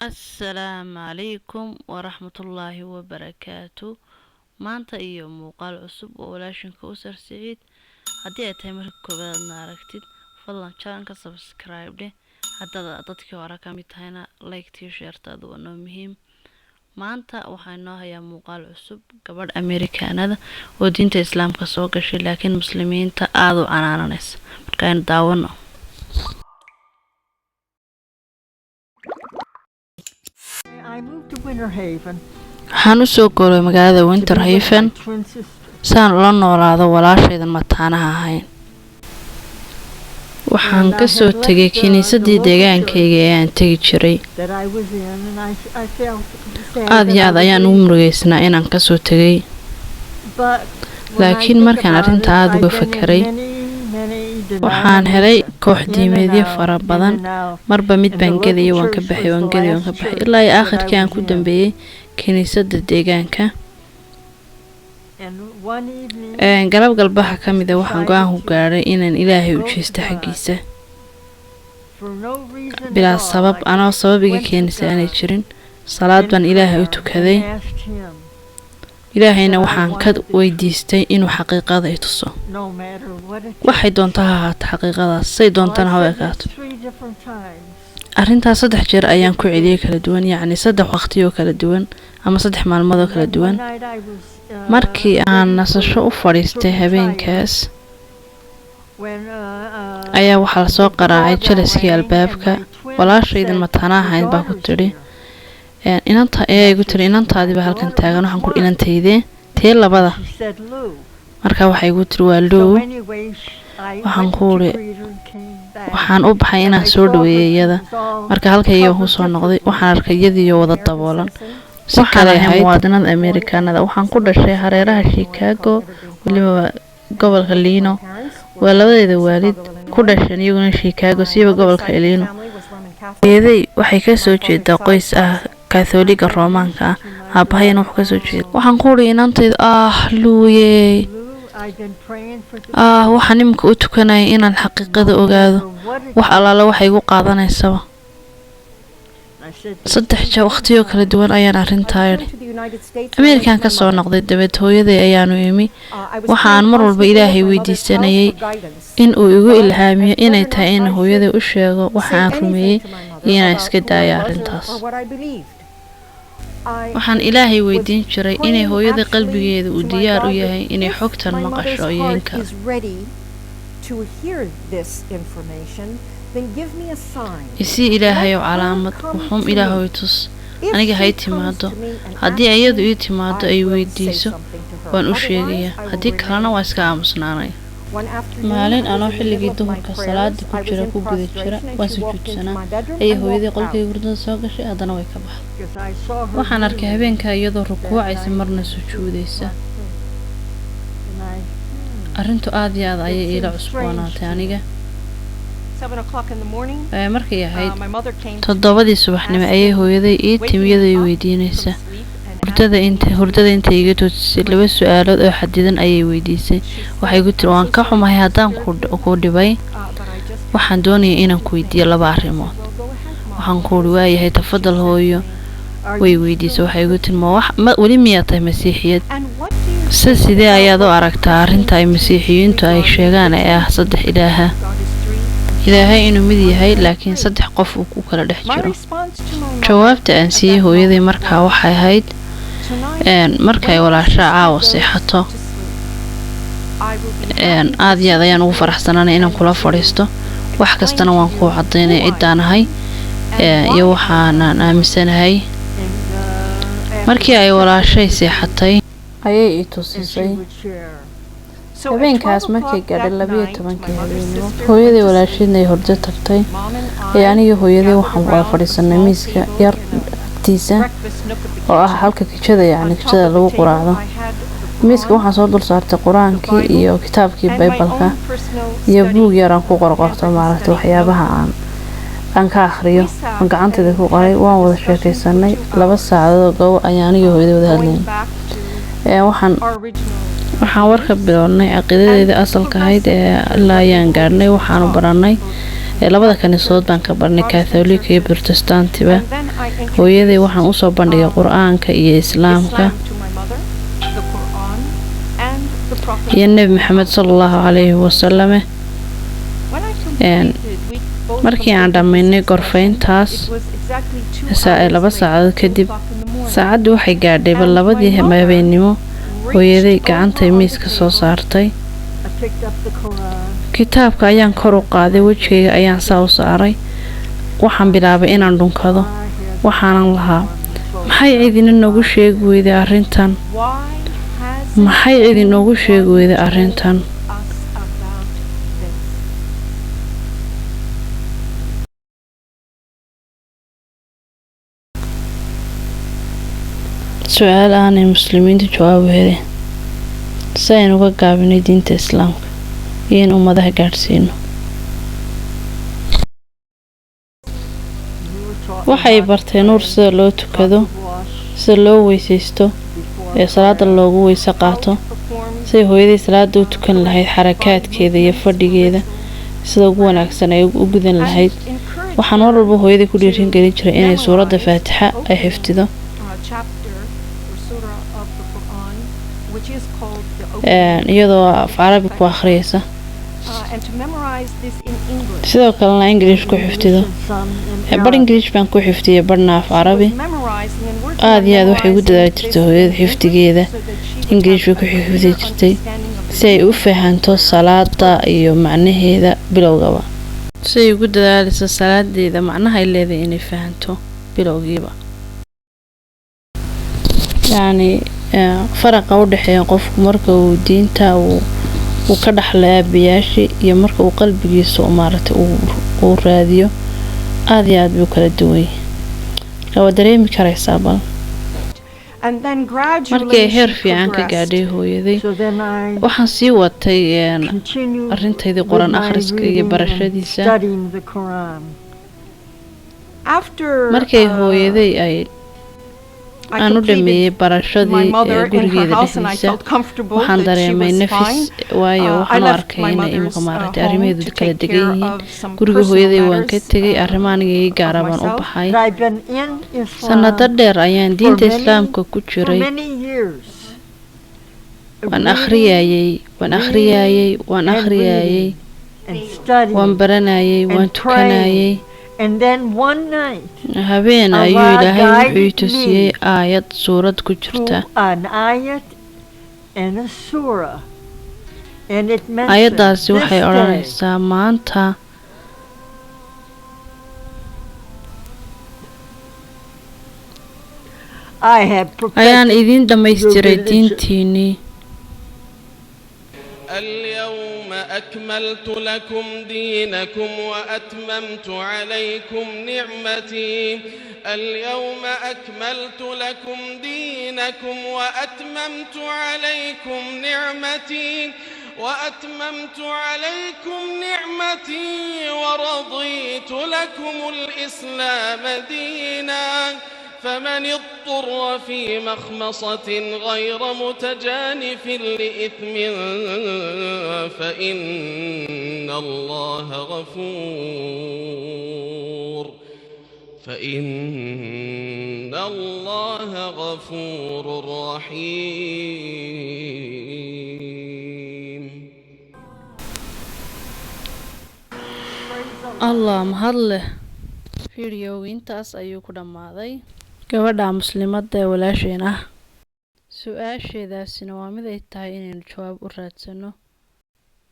Assalaamu calaykum waraxmatullaahi wabarakaatu. Maanta iyo muuqaal cusub oo walaashinka Usar Siciid. Haddii ay tahay marka koowaad aadna aragtid, fadlan channelka subscribe dheh. Haddaad dadkii hore ka mid tahayna, like-tiyo share-taadu waa noo muhiim. Maanta waxaa inoo hayaa muuqaal cusub, gabadh Amerikaanada oo diinta Islaamka soo gashay laakiin Muslimiinta aada u canaananaysa. Marka aynu daawano. I moved to Winter Haven Waxaan usoo goolay magaalada to Winter be with my Haven twin sister. saan ula noolaado walaashaydan mataanaha ahayn. Waxaan And I kasoo had tegay left the kiniisadii local church deegaankayga ee aan tegi jiray. that I was in, and I felt sad Aada that iyo I aad was ayaan ugu leaving. murugeysnaa inaan kasoo tegay. But when I Laakiin think markaan about arrinta it, aada I've uga been in fakaray, many, many waxaan helay denominations, koox in and diimeedyo out, fara in badan. and out. Marba mid And the baan local gelayay, waan ka church baxay, was waan the gelay, waan last ka baxay, church ilaa iyo that I aakhirkii aan was ku in. dambeeyey kiniisadda deegaanka. And one evening, Galab galbaha ka mid a I waxaan go-aan decided ku to gaadhay inaan Ilaahay u go to jeesto God xaggiisa for no reason at bilaa all. sabab, I anoo just sabab iga went to keenaysa aanay God jirin. Salaad in baan Ilaahay u prayer and tukaday. asked Him Ilaahayna that I waxaan ka wanted the truth, weydiistay inuu xaqiiqada i tuso, no matter what it waxay takes. doonta ha ahaato xaqiiqadaas, say Well, I doontana ha u said this ekaato. 3 different times. Arrintaas 3 jeer ayaan ku celiyey kala duwan, yacni 3 waqti oo kala duwan ama 3 maalmood oo And kala then one duwan. night I was Markii aan ready nasasho u to fadhiistay retire habeenkaas when ayaa waxaa lasoo the qaraacay doorbell jalaskii rang, and albaabka. my twin Walaashaydan said, mataanaha "Your ahayd baa ku daughter's tidhi here." Inanta And ayaa I igu said, tiri, "My inantaadii baa halkan daughter, taagan. which Waxaan ku one?" inantaydee tee labada? She said, "Lou." Marka waxay igu tiri, waa So Lou. anyway, I Waxaan went ku to uri greet her and came back, waxaan u baxay and inaan I soo saw her. dhaweeyo She iyada. was all Marka halkayga ku covered soo noqday, differently. waxaan arkay iyadiiyo wada daboolan. Si Waxaan kale ahay ahayd muwaadinada Ameerikaanada. Waxaan ku dhashay hareeraha Chicago, weliba gobolka Illinois. Waa labadeeda waalid ku dhasheen iyaguna Chicago, siiba gobolka Illinois. Hooyaday waxay ka soo jeedaa qoys ah Kaathooliga Roomaanka ah. Aabahayna wuxuu kasoo jeeda. Waxaan ku uri inantayda, ah Luuyey, Lou, I've been praying for the ah truth, waxaan iminka u tukanayay inaan no xaqiiqada ogaado, matter what it wax takes. allaale waxay igu qaadanaysaba. I said this 3 3 ja waqtiyo different kala times. duwan ayaan arrintaa idhi. Ameerikaan ka soo noqday dabeed hooyaday ayaanu imi. Waxa aan mar walba Ilaahay weydiisanayay in uu igu ilhaamiyo inay tahay in hooyaday u sheego waxa aan rumeeyey iyo inaan iska daayo arrintaas. Waxaan Ilaahay weydiin jiray inay hooyada qalbigeeda uu diyaar u yahay inay xogtan maqasho iyo in kale. Isii Ilaahayow calaamad, wuxuum Ilaahow i tus, aniga hay timaado. Haddii iyadu ii timaado ay weydiiso, waan u sheegayaa, haddii kalena waa iska aamusnaanaya. Maalin anoo xilligii duhurka salaada ku jira ku guda jira, waan sujuudsanaa, ayay hooyaday qolkayga hurdada soo gashay, haddana way ka baxday. Because I saw her Waxaan arkay kneeling habeenkaa iyadoo that rukuucaysa night marna to sujuudaysa. my prayer. And I, Arrintu aad iyo aad it ayay iila seemed strange cusboonaatay to me. aniga. Markay ahayd 7dii subaxnimo ayay hooyaday ii timi iyadoo i weydiinaysa hurdada inta hurdada intay iga toosisay. 2 su-aalood oo xadidan ayay weydiisay. Waxay igu tiri, waan ka xumahay haddaan ku dhibay, waxaan doonayay inaan ku weydiiyo 2 arrimood. Waxaan ku uri, waayahay, tafadal hooyo. Are Way you still weydiisay, a waxay igu tiri, Christian? ma wax ma weli miyaa tahay Masiixiyad? Se sidee ayaad u aragtaa arrinta ay Masiixiyiintu ay sheegaan ee ah 3 ilaaha, Ilaahay inuu mid yahay laakiin 3 qof uu ku kala dhex jiro? Jawaabta aan siiyey hooyaday markaa waxay ahayd, markay walaashaa caawa seexato, aad iyo aad ayaan ugu faraxsanaanay inaan kula fadhiisto, wax kastana waan kuu cadaynaya ciddaan ahay iyo waxaanaan aaminsanahay. And Markii after ay we walaashay separated, seexatay ayay i and she tusisay. would share. Habeenkaas markay gaadhay 12kii habeenimo, hooyaday walaasheedna ay hurdo tagtay, ee anigii hooyaday waxaan wada fadhiisanay miiska yar agtiisa oo ah halka kijada, yacni kijada lagu quraacdo. Miiska waxaan soo dul saartay Qur-aankii iyo kitaabkii Baybalka iyo buug yar aan ku qorqorto maaragtay waxyaabaha aan ka akhriyo, aan gacantayda ku qoray. Waan wada sheekaysanay 2 saacadood oo gobo ayaan anigii hooyaday wada hadlaynay. Waxaan warka bilownay caqiidadeeda asalka ahayd ee ilaa ayaan gaadhnay. Waxaanu baranay labada kaniisadood baan ka barnay, Kaathoolika iyo Protestantiba. Hooyaday waxaan usoo bandhigay Qur-aanka iyo Islaamka iyo Nebi Maxamed sala Allahu calayhi wasalame. Markii aan dhammaynay gorfayntaas 2 saacadood kadib, saacaddii waxay gaadhayba 2dii habeennimo. Hooyaday gacantay miiska soo saartay. Kitaabka ayaan kor u qaaday, wejigayga ayaan saa u saaray. Waxaan bilaabay inaan dhunkado. Waxaanan lahaa, "Maxay cidina noogu sheegi weyday arrintan? Maxay cidi noogu sheegi weyday arrintan?" Su-aal aanay Muslimiintu jawaab helin si aynu uga gaabinay diinta Islaamka iyo in ummadaha gaadhsiino. Waxay bartay Nuur sida loo tukado, sida loo weysaysto ee salaada loogu weyse qaato, siday hooyaday salaada u tukan lahayd, xarakaadkeeda iyo fadhigeeda sida ugu wanaagsan ay u gudan lahayd. Waxaan mar walba hooyaday ku dhiirin gelin jiray inay suuradda Faatixa ay xifdido, iyadoo af Carabi ku akhriyaysa, sidoo kalena English ku xifdido. Bar English baan ku xifdiyay, barna af Carabi. Aada iyo aad waxay ugu dadaali jirtay hooyada xifdigeeda. English bay ku xifdi jirtay si ay u fahanto salaada iyo macnaheeda bilowgaba, si ay ugu dadaaleyso salaadeeda macnaha ay leedahay inay fahanto bilowgiiba. Yacni faraqa u dhexeeya qofku marka uu diinta uu ka dhaxlay aabayaashii iyo marka uu qalbigiisa maaragtay uu raadiyo aada iyo aad buu kala duwan yahay. Marka waa dareemi karaysaa. Bal markii ay heer fiican ka gaadhay hooyaday, waxaan sii watay arrintaydii Qur-aan akhriska iyo barashadiisa. Markay hooyaday ay aan u dhameeyey barashadii gurigeeda dhexdiisa, waxaan dareemay nafis, waayo waxaan u arkay inay imika maaragtay arrimaheedu kala degan yihiin. Guriga hooyaday waan ka tegay, arrimo aniga ii gaara baan u baxay. Sanado dheer ayaan diinta Islaamka ku jiray. Waan akhriyayey, waan akhriyayey, waan akhriyayey, waan baranayay, waan tukanayay. Habeen ayuu Ilaahay wuxuu ii tusiyey aayad suurad ku jirta. Aayaddaasi waxay odhanaysaa, "Maanta ayaan idiin dhammaystiray diintiinnii." اليوم أكملت لكم دينكم وأتممت عليكم نعمتي. اليوم أكملت لكم دينكم وأتممت عليكم نعمتي، وأتممت عليكم نعمتي، ورضيت لكم الإسلام دينا. فمن اضطر في مخمصة غير متجانف لإثم فإن الله غفور رحيم. Allah mahad leh, fiidiyowga intaas ayuu ku dhammaaday. Gabadha Muslimadda ee walaasheen ah su-aasheedaasina waa mid ay tahay inaynu jawaab u raadsano.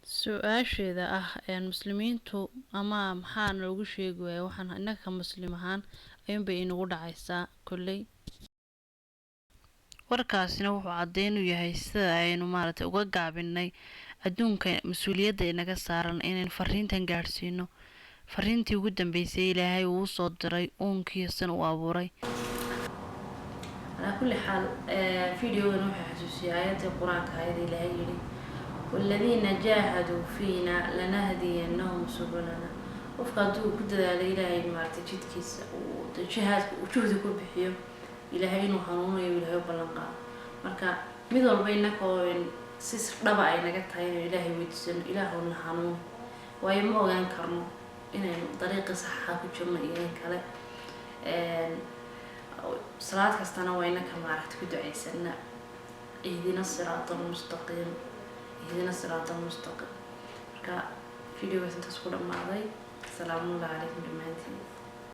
Su-aasheeda ah een Muslimiintu ama maxaa noogu sheegi waaya waxaan innaka Muslim ahaan ayuunbay inagu dhacaysaa kolley. Warkaasina wuxuu caddeyn u yahay sida aynu maaragtay uga gaabinay adduunka mas-uuliyadda inaga saaran inaynu fariintan gaadhsiino, fariintii ugu dambeysay Ilaahay uu usoo diray uunkiisan uu abuuray. Calaa kulli xaal, videogan wuxuu xasuusiyay aayaddii Qur-aanka ayada Ilaahay yidhi, "والذين جاهدوا فينا لنهدينهم سبلنا." Qofka hadduu ku dadaalo Ilaahay maaragtay jidkiisa, uu jihaadka uu juhdi ku bixiyo, Ilaahay inuu hanuunayo Ilaahay u ballan qaado. Marka mid walba innaka oo si dhaba ay naga tahay inaynu Ilaahay weydiisano, Ilaahowna hanuun, waayo ma ogaan karno inaynu dariiqi saxa ku jirno iyo in kale. Salaad kastana waa inaka maaragta ku ducaysana ihdina siraata almustaqiim, ihdina siraata almustaqiim. Marka videogaas intaas ku dhammaaday. Asalaamu calaykum dhammaantiin.